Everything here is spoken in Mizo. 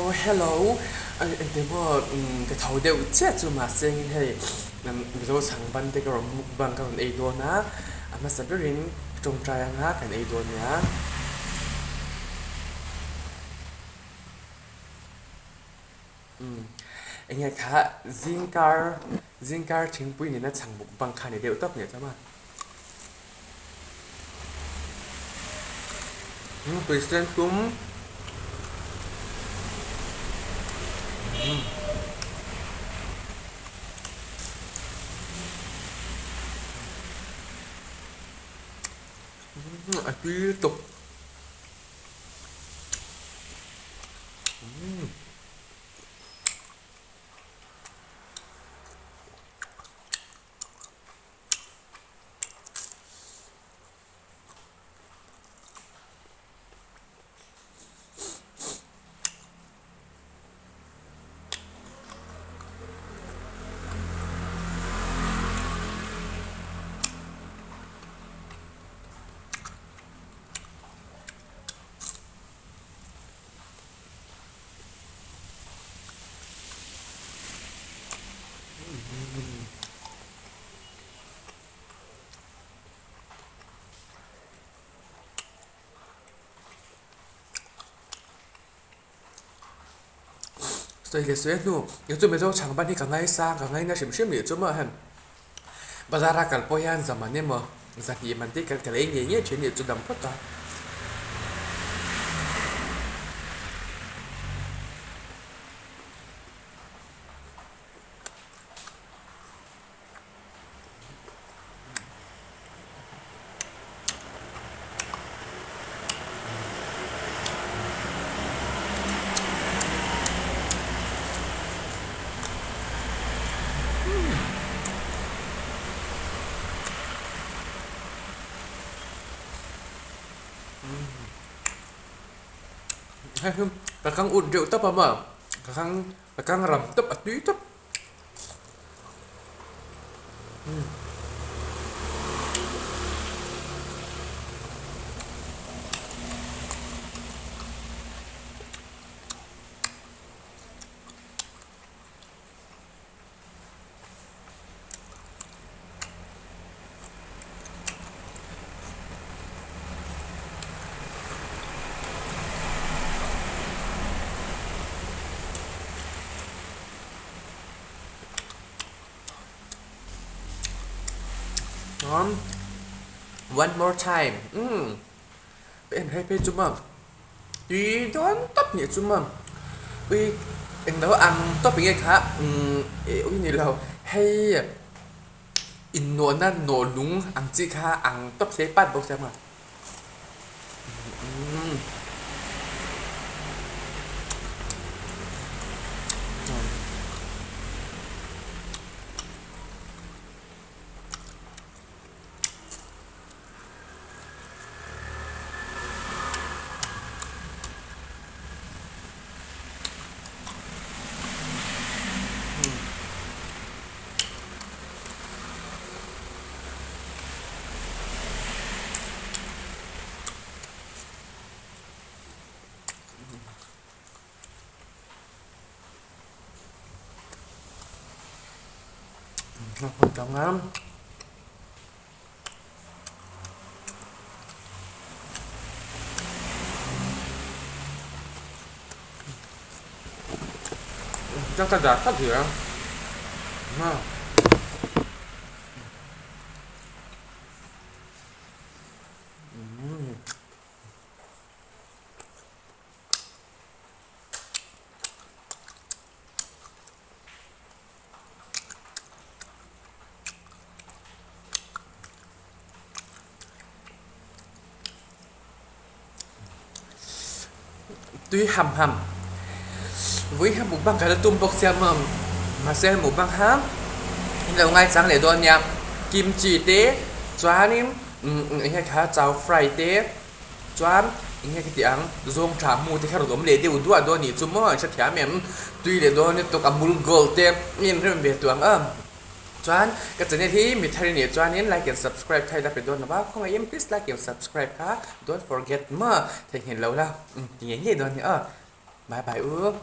Aw hello, engti maw ka tho deuh chiah chu mahse engin hei Mizo chhang ban te ka rawn mukbang ka rawn ei dawn a, a hmasa berin tawngtai anga kan ei dawn nia. Enge kha zingkar zingkar thingpui nena chhang mukbang kha ni deuh tawp nia chuan maw. Kristian tum a tui lutuk. Sawi leh sawi hnu kei chu Mizo chhang ban hi ka ngaisang ka ngaina hrim hrim leh chu maw heng bazar a kal pawh hian zaman emaw zahnih man te ka lei ngei ngei thin leh chu dam phawt a. Hei hi ka kang ut deuh tawp a maw ka kang ka kang ram tawp a tui tawp. One more time umm ka en phei phei chu maw tui dawn tawp nih chu maw ui englo ang tawp enge kha umm eh ui ni lo hei innuahna nawh lung ang chi kha ang tawp se pat bawk sia maw. Ka dah thlap hle a. Tui ham ham vui kha mukbang ka la tum bawk sia maw mahse mukbang kha in lo ngaichang leh dawn nia kimchi te chuanin umm eng nge kha chow fry te chuan eng nge ka tih ang zawng tha hmu te kha rawn awm leh deuh duah dawn anih chu maw an hrethiam em tui leh dawn lutuk a mul gold te in rem ve tawh ang a. Chuan ka channel hi mi thar i nih chuanin like and subscribe kha i la pe dawn lo va, khawngaih in please like and subscribe kha don't forget maw theihnghilh lo la ti ngei ngei dawn nia aw, bye bye u.